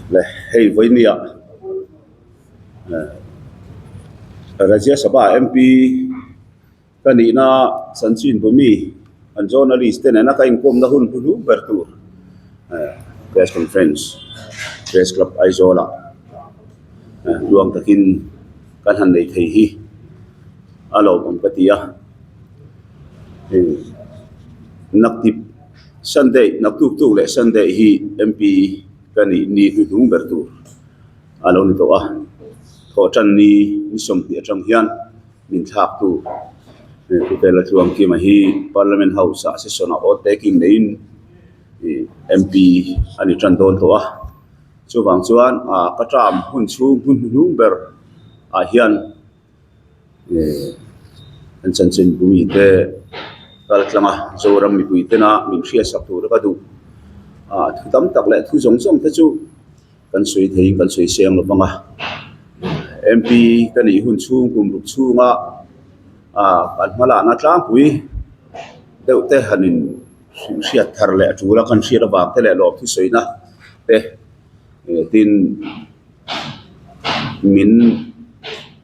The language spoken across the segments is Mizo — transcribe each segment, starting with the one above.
Le hei vawinia Rajya Sabha MP ka nihna chanchin bumi an journalist te nena ka inkawmna hun hnuhnung ber tur press conference press club Aizawl ah tluang takin kan han nei thei hi a lawmawm ka ti a hei naktip Sunday naktuk tuk leh Sunday hi MP ka nih ni hnuhnung ber tur a lo ni tawh a thawhtan ni ni 20 atang hian min thlak tu Putela Tluangkima hi Parliament House ah session ah oath taking neiin ih MP a ni tan dawn tawh a chuvang chuan ah ka term hun chhung hun hnuhnung ber ah hian. An chanchin bumi te kal tlang a Zoram mipui tena min hriatsak tur ka duh ah thu tam tak leh thu zawng zawng te chu kan sawi theiin kan sawi seng lo vang a MP ka nih hun chhung kum ruk chhunga ah kan hma lahna tlangpui deuh te han in hriat thar leh a tul a kan hriat avang te leh lawm thusawina te tin. Min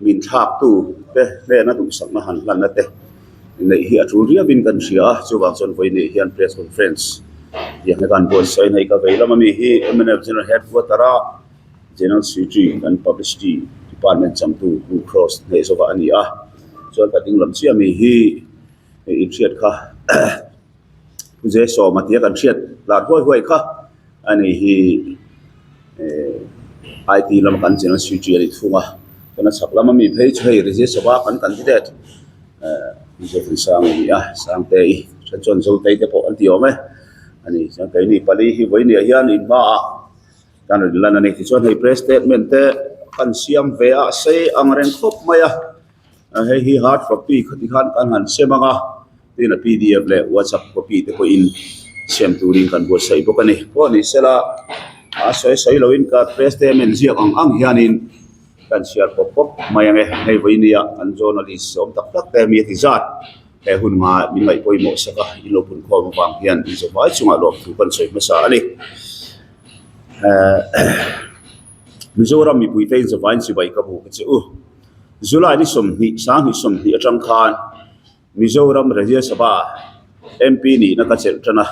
min thlaktu te hnena duhsakna han hlanna te neih hi a tul riauin kan hria a, chuvang chuan vawiin hian press conference tih ang hian kan buatsaih a ni. Ka vei lam ami hi mnf General Headquarter a General Secretary kan Publicity Department changtu Pu Cross Hnehzova a ni a, chuan ka ding lam chiah ami hi inhriat kha. Pu Sawma tia kan hriat lar huai huai kha a ni hi eh IT lama kan general secretary a ni thung a chuan a chhak lama mi phei chu hei Rajya Sabha kan candidate eh Zothansanga a ni a Sangtei then chuan Zotei te pawh an ti awm e a ni chuan keini pali hi vawiin ah hian in hmaah kan rawn lan a ni tichuan hei press statement te kan siam ve a sei ang reng khawp mai a. Hei hi hard copy khati khan kan han sem ang a, tin a pdf leh whatsapp copy te pawhin sem turin kan buatsaih bawk a ni. Pawh ni sela a sawi sawi loin ka press statement ziak ang ang hianin kan chhiar pawp pawp mai ang e. Hei vawinia kan journalist awm tak tak te mi a ti zat he hun nga min ngaih pawimawh sak a, in lo punkhawm avang hian inzawhai chungah lawmthu kan sawi hmasa a ni. Mizoram mipuite inzawhaiin chibai ka bu ka che u. July ni 20, 2020 atang khan Mizoram Rajya Sabha MP nihna ka chelh tan a.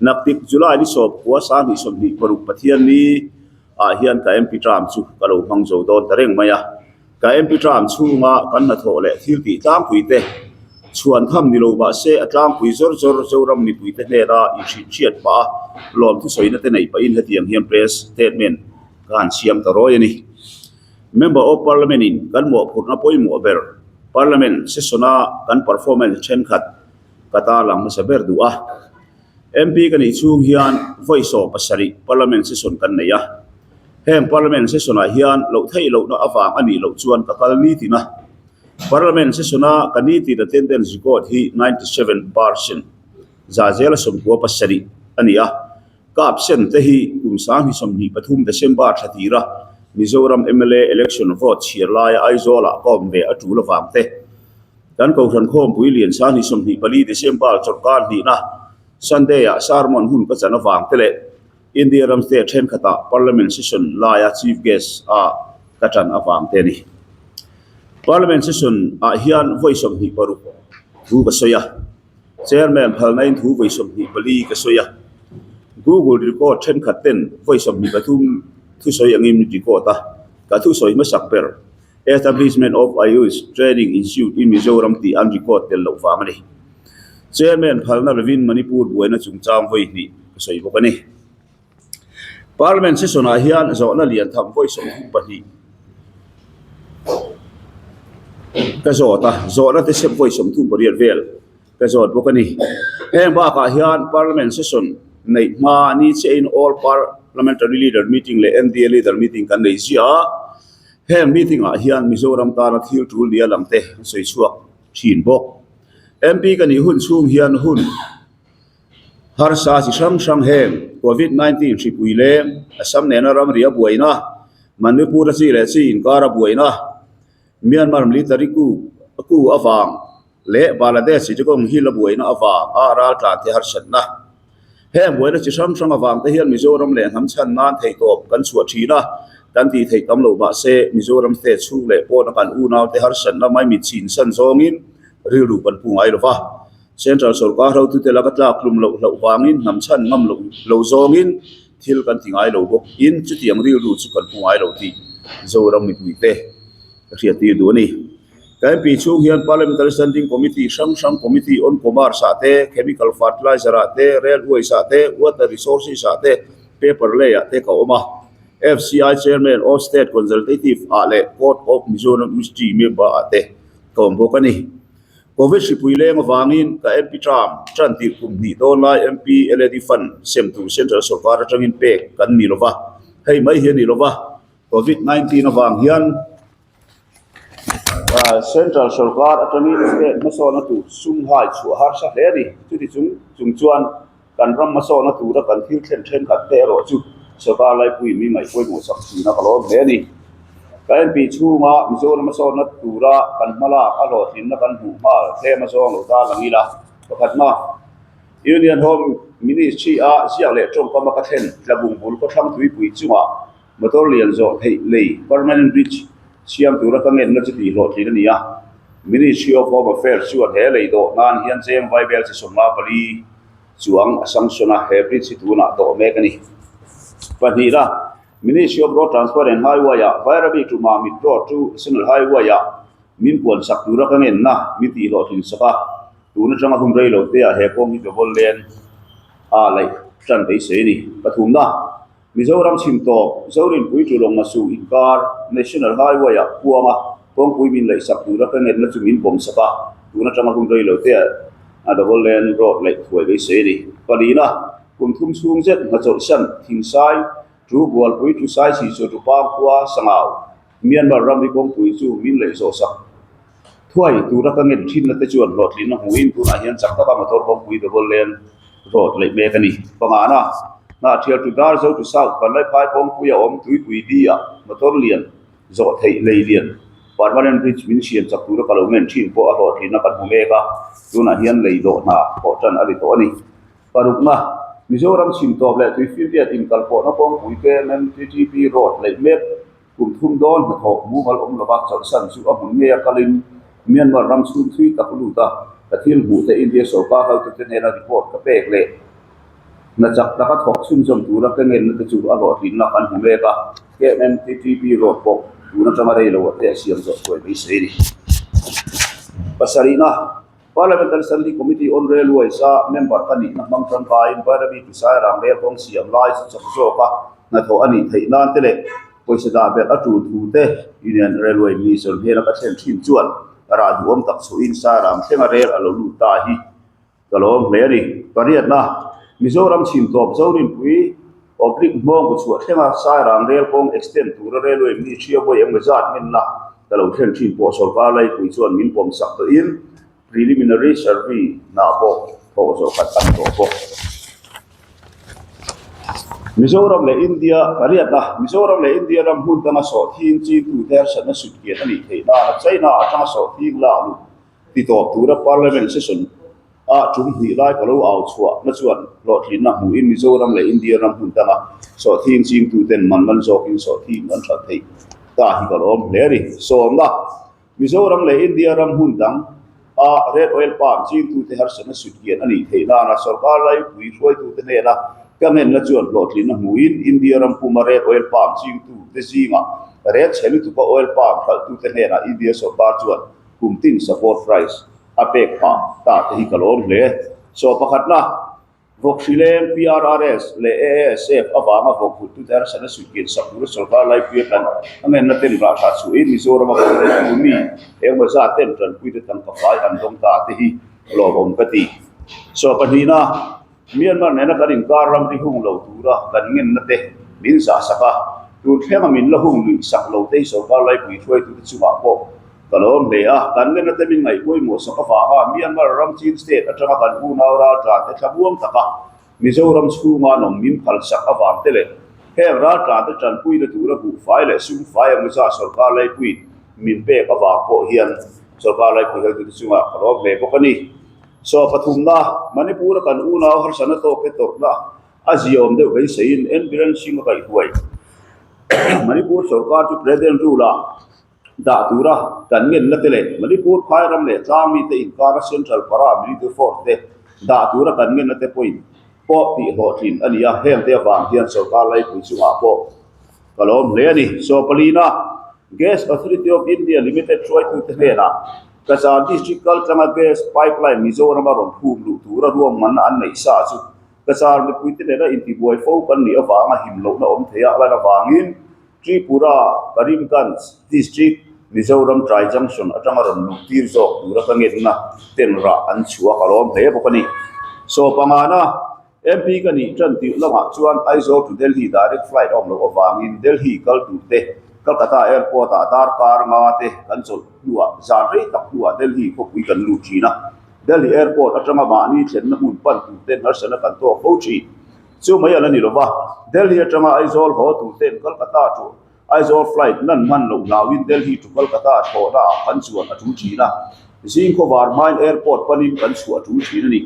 Naktik July ni 19, 2026 Pathian ni ah hian ka MP term chu ka lo hmang zo dawn ta reng mai a. Ka MP term chhunga kan hnathawh leh thil tih tlangpui te chhuan tham ni lo mahse a tlangpui zawr zawr Zoram mipuite hnena inhrilhhriat pah a lawm thusawina te neih pahin hetiang hian press statement ka han siam ta rawi a ni. Member of Parliament in kan mawhphurhna pawimawh ber Parliament session a kan performance thenkhat ka tarlang hmasa ber duh a. MP ka nih chhung hian vawi 17 Parliament session kan nei a. Heng Parliament session ah hian loh theih lohna avang a nih loh chuan ka kal nitin a. Parliament session a ka nitin attendance record hi 97% za zela 97 a ni a. Ka absent te hi kum 2023 December thla tira Mizoram mla election vote chhiar laia Aizawl-ah ka awm ve a tul avang te, kan Kohhran Khawmpui Lian 2024 December chawlhkar hnihna Sunday-ah sermon hun ka chan avang te leh India ram state thenkhatah Parliament session laia Chief Guest a ka tan avang te a ni. Parliament session ah hian vawi 26 thu ka sawi a. Chairman phalna in thu vawi 24 ka sawi a, Google record thenkhat ten vawi 23 thusawi angin min record a, ka thusawi hmasak ber Establishment of Ayush Training Institute in Mizoram tih an record tel loh vang a ni. Chairman phalna lovin Manipur buaina chungchang vawi hnih ka sawi bawk a ni. Parliament session ah hian zawhna lian tham vawi 32 ka zawt a, zawhna te sep vawi 38 vel ka zawt bawk a ni. Heng bakah hian Parliament session neih hma ni chiahin All Parliamentary Leader Meeting leh NDA Leader Meeting kan nei ziah a, heng meeting ah hian Mizoram tana thil tul nia lang te an sawi chhuak thin bawk. MP ka nih hun chhung hian hun. Harsa chi hrang hrang heng Covid 19 hripui leng, Assam nena ramri a buaina, Manipur a chi leh chi inkar a buaina, Myanmar military coup coup avang leh Bangladesh Chittagong Hill a buaina avang a raltlan te harsatna. Heng buaina chi hrang hrang avang te hian Mizoram leh hnam chhan nan theihtawp kan chhuah thin a, kan tih theih tam lo mahse Mizoram state chhung leh pawna kan unaute harsatna mai mit chhin san zawngin rilru kan pu ngai lo va. Central sorkar hotute laka tlak hlum loh hlauh vangin hnam chhan ngam loh lo zawngin thil kan ti ngai lo bawk in chutiang rilru chu kan pu ngai lo tih Zoram mipuite ka hriattir duh a ni. Ka MP chhung hian Parliamentary Standing Committee hrang hrang Committee on Commerce ah te, Chemical Fertilizer ah te, Railways ah te, Water Resources ah te, Paper lei ah te ka awm a. FCI Chairman of State Consultative ah leh Court of Mizoram Ministry member ah te ka awm bawk a ni. Covid hripui leng avangin ka MP term tan tirh kum hnih dawn lai MP LAD Fund sem tur Central Sorkar atangin pek kan ni lova, hei mai hi a ni lova, Covid 19 avang hian Central sorkar atangin state hmasawnna tur sum hai chhuah harsa hle a ni. Chuti chung chung chuan kan ram hmasawnna tura kan thil thlen thenkhat te erawh chu sorkar laipuiin mi ngaih pawimawh sak thin a ka lawm hle a ni. Ka MP chhunga Mizoram hmasawnna tura kan hmalak a hlawhtlinna kan hmuh nghal tlem a zawng lo ta lang ila pakhatna Union Home Ministry-a ziak leh tawngkama ka thlen tlabung bul khawthlang tuipui chungah Motor lian zawh theih lei permanent bridge siam tura ka ngenna chu tih hlawhtlin a ni a. Ministry of Home Affairs chuan he lei dawh nan hian cheng vaibel chi 54 chuang a sanction a, he bridge hi tunah dawh mek a ni. Pahnihna, Ministry of Road Transport and Highway-ah Bairabi to Mamit Road chu National Highway-ah min puan sak tura ka ngenna min tih hlawhtlin sak a, tun atanga hun rei lo teah he kawng hi double lane a laih tan beisei a ni. Pathumna. Mizoram chhim tawp, Zorinpui Tulawng Masu inkar National Highway ah kuanga kawngpui min laihsak tura ka ngenna chu min pawm sak a, tun atanga hun rei lo te ah Double Lane Road laih thuai beisei a ni. Palina, kum thum chhung zet hna chawlhsan, Thingsai, Tu Bualpui, Tu Sai Chhi Chu, Tu Pang khua, Sangau, Myanmar ram hi kawngpui chu min laih zawh sak thuai tura ka ngen thinna te chuan hlawhtlinna hmuhin tunah hian chak taka motor kawngpui double lane road laih mek a ni. Pangana, Hnahthial to Darzo to South Vanlaiphai kawngpui a awm Tuipui di ah motor lian zawh theih lei lian permanent bridge min siam chak tura ka lo ngen thin pawh a hlawhtlinna kan hmu mek a, tunah hian lei dawh hna thawh tan a ri tawh a ni. Parukna, Mizoram chhim tawp leh Tuifinriat inkalpawhna kawngpui KMMTTP road laih mek Kum thum dawn hnathawh mumal awm lova chawlhsan chu a hmun ngei a kalin Myanmar ram chhung thui tak lut a, ka thil hmuh te India sorkar hotute hnena report ka pek leh hna chak taka thawk chhunzawm tura ka ngenna te chu a hlawhtlinna kan hmu mek a, KMTTP road pawh tun atanga rei lo te a siam zawh thuai beisei a ni. Pasarihna. Parliamentary Standing Committee on Railways a member ka nihna hmang tangkaiin Bairabi to Sairang rel kawng siam lai chu chak zawka hnathawh a nih theih nan te leh pawisa dah belh a tul thu te Union Railway Minister hnena ka thlen thin chuan rah duhawm tak chhuahin Sairang thlenga rel a lo lut ta hi ka lawm hle a ni. Pariatna, Mizoram chhim tawp Zorinpui Oblique hmawng bu chhuah thlenga Sairang rel kawng extend tura Railway Ministry a vawi eng zat ngenna ka lo thlen thin pawh sorkar laipui chuan min pawm sak tawhin preliminary survey hna pawh thawh zawh khat a ni tawh bawk. Mizoram leh India pariatna, Mizoram leh India ram hmun danga sawhthing chingtute harsatna sutkian a nih theih nana China atanga sawhthing lak luh Ti tawp tura Parliament session ah tum hnih lai ka lo au chhuah na chuan hlawhtlinna hmuhin Mizoram leh India ram hmun danga sawhthing chingtuten man man zawkin sawhthing an that theih ta hi ka lawm hle a ni. Sawmna, Mizoram leh India ram hmun dang a Red Oil Palm chingtute harsatna sutkian a nih theih nana sorkar laipui hruaitute hnena ka ngenna chuan hlawhtlinna hmuhin India ram puma Red Oil Palm chingtute zingah red chhe lutuka oil palm hralhtute hnenah India sorkar chuan Kum tin support price a pek phah ta te hi ka lawm hle. Chaw pakhatna, Vawk hrileng PRRS leh AASF avanga vawk hut tute harsatna suihkian sak tura sorkar laipui a tlan a ngenna ten rah tha chhuahin Mizoram a vawk leh tu mi engemaw zat ten tanpuite tangka fai an dawng ta te hi lawmawm ka ti. Chaw pahnihna, Myanmar nena kan inkar ram ri hung lo tura kan ngenna te min zah sak a, tun thlenga min la hung luih sak lo te hi sorkar laipui hruaitute chungah pawh ka lawm hle a. Kan ngenna te min ngaih pawimawh sak avanga Myanmar ram Chin State atanga kan unau raltlan te thlamuang taka Mizoram chhunga an awm min phal sak avang te leh heng raltlan te tanpuina tura buhfai leh sumfai ang zah sorkar laipuiin min pek avang pawh hian sorkar laipui hotute chungah ka lawm hle bawk a ni. Saw pathumna, Manipur-a kan unau harsatna tawkte tawrhna a ziaawm deuh beiseiin N Biren Singh a kaihhuai. Manipur sorkar chu President rule-ah dah tura kan ngenna te leh Manipur phai ram leh tlang mite inkara Central Para Military Force te dah tura kan ngenna te pawhin pawh tih hlawhtlin a ni a, heng te avang hian sorkar laipui chungah pawh ka lawm hle a ni. Sawpalina, Gas Authority of India Limited hruaitute hnenah Cachar District kaltlanga gas pipeline Mizorama rawn phum luh tura ruahmanna an neih sa chu Cachar mipuite nena intibuai fo kan nih avanga him lohna awm thei a lan avangin Tripura, Karimganj District, Mizoram Tri Junction atanga rawn luh tir zawk tura ka ngenna ten rah an chhuak a lawm hle bawk a ni. Saw pangana, MP ka nih tan tirh lamah chuan Aizawl to Delhi direct flight a awm loh avangin Delhi kal tur te Calcutta Airport ah darkar nga te kan chawlh hnuah zan rei tak hnuah Delhi khawpui kan lut thin a. Delhi Airport atanga mahni thlenna hmun pan tur ten harsatna kan tawk fo thin. Chu mai a la ni lo va, Delhi atanga Aizawl haw tur ten Calcutta to Aizawl flight nan hman loh hlauhin Delhi to Calcutta thlawhna ah kan chuan a tul thin a, zing khawvar hmain airport panin kan chhuah a tul thin a ni.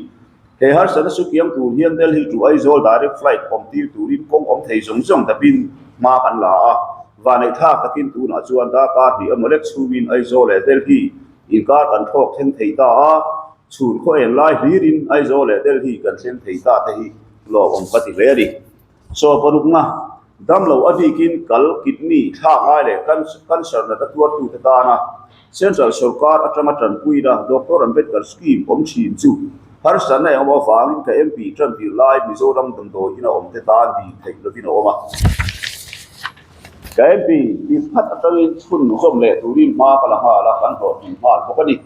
He harsatna chu kiang tur hian Delhi to Aizawl direct flight awm tir turin kawng awm thei zawng zawng dapin hma kan la a, vaneih thlak takin tunah chuan darkar hnih emaw lek chhungin Aizawl leh Delhi inkar kan thlawk thleng thei ta a, Chhun khaw eng lai hlirin Aizawl leh Delhi kan thleng thei ta te hi lawmawm ka ti hle a ni. Chaw parukna, damlo a bikin kal, kidney, thlak ngai leh cancer natna tuartute tana Central sawrkar atanga tanpuina Doctor Ambedkar Scheme awm thin chu harsatna eng awm avangin ka MP tan tir lai Mizoram damdawi ina awmte tan dil theih lovin a awm a. Ka MP tih phat atangin chhun zawm leh turin hma ka la nghal a, kan hlawhtling nghal bawk a ni.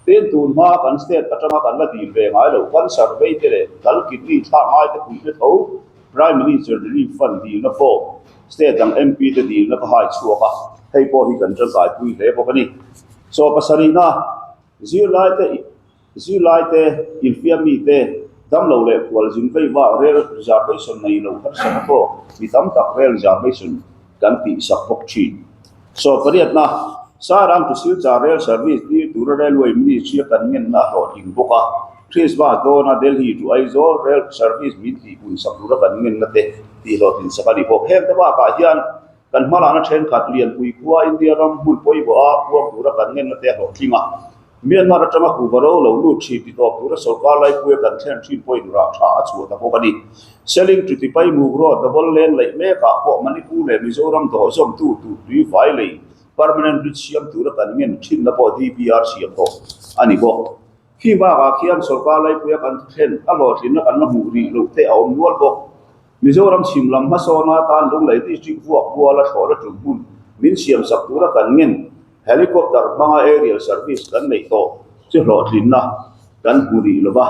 Tin, tun hma kan state atanga kan la dil ve ngai loh cancer vei te leh kal kidney thlak ngai te puihna tho Prime Minister Relief Fund dilna form state dang MP te dilna ka hai chhuak a, hei pawh hi kan tangkaipui hle bawk a ni. Chaw pasarihna, zirlai te zirlai te, infiam mi te, damlo leh khualzin vei vak rel reservation nei lo harsatna pawh mi tam tak rel reservation kan tihsak bawk thin. Saw pariatna, Sairang to Silchar Rail Service tir tura Railway Ministry a kan ngenna a hlawhtling bawk a, Christmas dawna Delhi to Aizawl Rail Service min tihpun sak tura kan ngenna te tihhlawhtlin sak a ni bawk. Heng te bakah hian kan hmalahna thenkhat Lianpui khua India ram hmun pawimawha puang tura kan ngenna te a hlawhtling a, Myanmar atanga kuhva ro lo lut thin ti tawp tura sorkar laipuia kan thlen thin pawhin rah tha a chhuah ta bawk a ni. Seling chu tipai muk road double lane laih mekah pawh Manipur leh Mizoram dawh zawmtu tur tui vai lei permanent bridge siam tura kan ngen thinna pawh DPR siam tawh a ni bawk. Khi bakah khian sorkar laipuia kan thlen a hlawhtlinna kan la hmuh rih loh te a awm nual bawk. Mizoram chhim lam hmasawna tan Lunglei District vuak buala thlawhna tum hmun min siam sak tura kan ngen Helicopter hmanga aerial service kan neih tawh chu hlawhtlinna kan hmu rih lo va.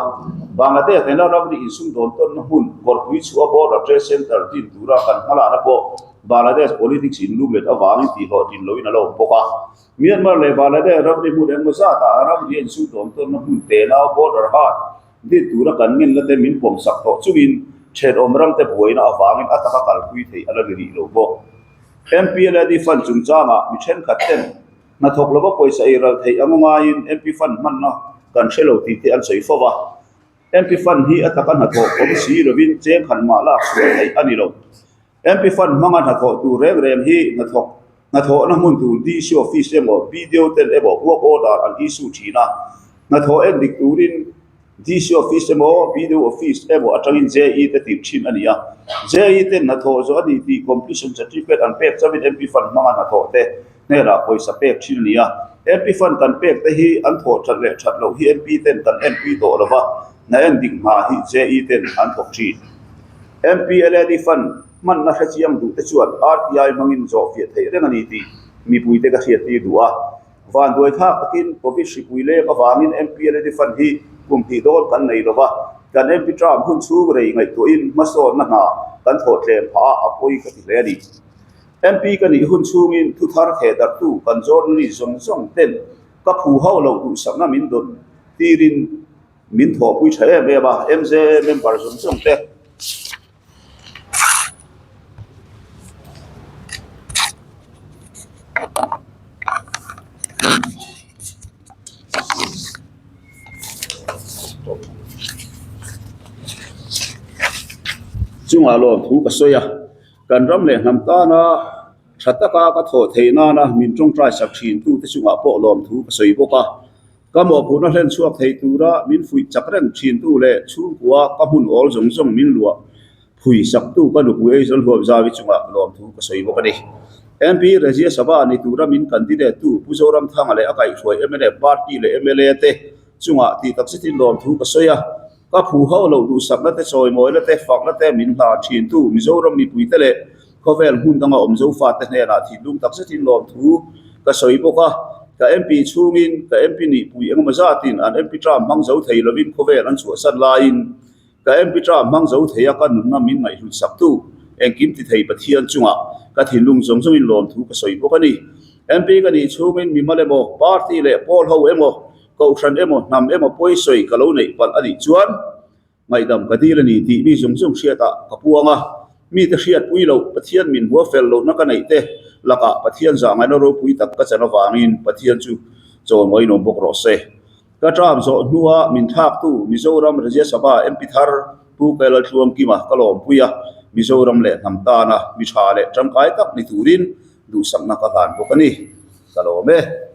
Bangladesh nena ramri insumdawn tawnna hmun Kawrpui chhuah Border Trade Centre din tura kan hmalahna pawh Bangladesh politics inlumlet avangin tihhlawhtlin loin a la awm bawk a. Myanmar leh Bangladesh ramri hmun engmaw zatah ramri a insumdawn tawnna hmun tenau Border Haat Dit tura kan ngenna te min pawm sak tawh chungin thenawm ramte buaina avangin a taka kalpui theih a la ni rih lo bawk. MPLAD fund chungchangah mi thenkhat ten hnathawk lova pawisa ei ral theih anga ngaiin MP fund hmanna kan hre lo tih te an sawi fo va. MP fund hi a taka hnathawh awm si lovin cheng khan mah lak chhuah theih a ni lo. MP fund hmanga hnathawh tur reng reng hi hnathawk hnathawhna hmun tur DC office emaw BDO ten emaw work order an issue thin a, hnathawh en dik turin DC office emaw BDO office emaw atangin JE te tirh thin a ni a. JE ten hnathawh zawh a ni tih completion certificate an pek chauhin MP fund hmanga hnathawh te hnenah pawisa pek thin a ni a. MP fund kan pek te hi an thawh that leh that loh hi MP ten kan enpui tawh lo va, hna en dik hma hi JE ten an thawk thin. MPLAD fund hmanna hre chiang duh te chuan RTI hmangin zawh fiah theih reng a ni tih mipuite ka hriattir duh a. Vanduai thlak takin Covid hripui leng avangin MPLAD fund hi kum hnih dawn kan nei lo va, kan MP term hun chhung rei ngaihtuahin hmasawnna hna kan thawh tlem phah a, a pawi ka ti hle a ni. MP ka nih hun chhungin thu thar theh darhtu kan journalist zawng zawng ten ka phu hauh loh duhsakna min dawn tirin Min thawhpui tha em em a, MJA member zawng zawng te. Chungah lawmthu ka sawi a, kan ram leh hnam tana tha taka ka thawh theih nana min tawngtai sak thin tute chungah pawh lawmthu ka sawi bawk a. Ka mawhphurhna hlen chhuak thei tura min fuih chak reng thintu leh chhungkua ka hmun awl zawng zawng min luah phui saktu ka nupui Aizawl huap zauhi chungah lawmthu ka sawi bawk a ni. MP Rajya Sabha ni tura min candidate tu Pu Zoramthanga leh a kaihhruai mla party leh mla te chungah tih tak zetin lawmthu ka sawi a. Ka phu ho loh duhsakna te, chawimawina te, fakna te min hla thintu Mizoram mipuite leh khawvel hmun danga awm Zofate hnenah thinlung tak zetin lawmthu ka sawi bawk a. Ka MP chhungin ka MP nihpui engemaw zatin an MP term hmang zo thei lovin khawvel an chhuahsan laiin ka MP term hmang zo thei a ka nunna min ngaihhlut saktu engkim ti thei Pathian chungah ka thinlung zawng zawngin lawmthu ka sawi bawk a ni. MP ka nih chhungin mimal emaw, party leh pawl ho emaw, Kohhran emaw, hnam emaw pawisawi ka lo neih palh a nih chuan ngaihdam ka dil a ni tih mi zawng zawng hriatah ka puang a. Mite hriatpui loh, Pathian min hua fel lohna ka neih te lakah Pathian zahngaihna ropui tak ka chan avangin Pathian chu chawimawi nuam bawk rawh se. Ka term zawh hnua min thlaktu Mizoram Rajya Sabha MP thar Pu Kailaltluangkima ka lawmpui a, Mizoram leh hnam tana mi tha leh tangkai tak ni turin duhsakna ka hlan bawk a ni. Ka lawm e.